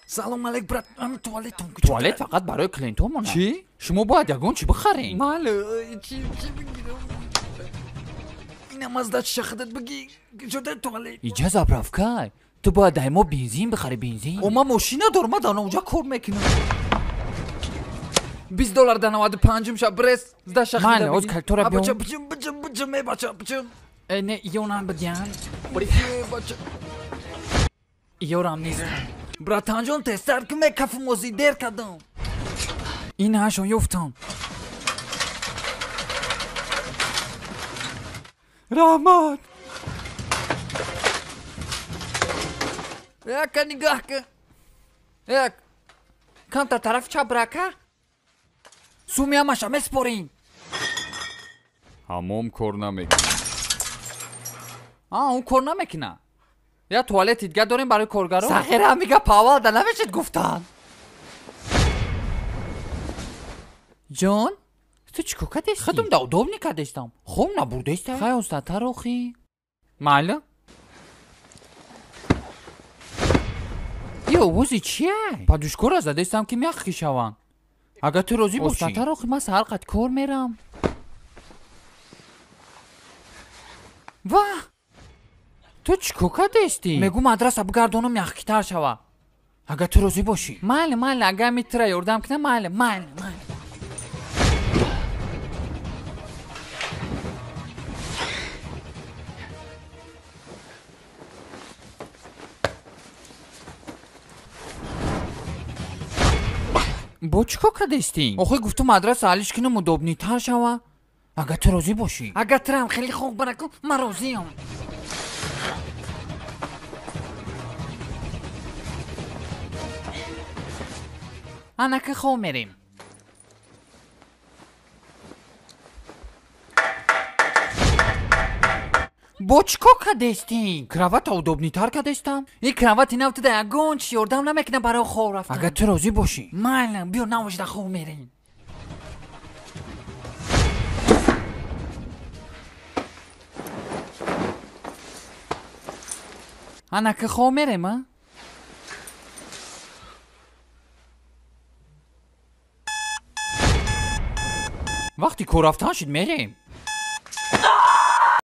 Салом алейк, брат, ами туалетон. Туалет фақат барои клиентҳо монад. Чӣ? Шумо бояд ягон чӣ бихаред. Майли, чӣ бигирам? Инам аз дачиша худат бигӣ. Ҷода туалет. Иҷа заправка. Ту бояд дай мо бензин бихарӣ, бензин. О, ман мошина дорам, ман дар онҷа кор мекунам. $20 дар 95-ум ша брес здаша. Майли, оз калтора биё. Бача, бичим, бичим, бичим, э, бача, бичим. Э, не, ёнам бидиҳам. Бача. Ёрам нест. Братанҷон, тезтар ки мекафум, ози дер кардам. Ин ҳашон ёфтам. Раҳмат. Яка нигоҳ кун. Як. Камтар тарафи чап брака. Суми ҳамаша месупорем. Ҳамом кор намекунад. А, он кор намекунад. Я туалети дига дорем барои коргарон. Сағира мига павал да намешед гуфтан. Ҷон, ту чӣ кор кардести? Худам да удобни кардестам. Хом набурдеста. Хай устатар охи. Майли? Ё овози чия? Подушкора задестам ки мягкӣ шаванд. Агар ту розӣ бошӣ. Устатар охи, ман саҳар қад кор мерам. Ваҳ! Ту чӣ кор кардести? Мегӯ мадраса бигардонам мягкитар шава. Агар ту розӣ бошӣ. Майли, майли, агар ми тура ёрдам кунам, майли, майли, майли. Бо чӣ кор кардести? Охи гуфту мадраса ҳаллиш кунам удобнитар шава. Агар ту розӣ бошӣ. Агар турам хеле хуб бараку, ман розиам. Анака хоб мерем. Бо чӣ кор кардести? Кровата удобнитар кардестам. Ин кровати нав туда ягон чиз ёрдам намекунад барои хоб рафтан. Агар ту розӣ бошӣ. Майли, биё навошда хоб мерем. Анака хоб мерем, а? Вақти кор рафтан шуд мерем.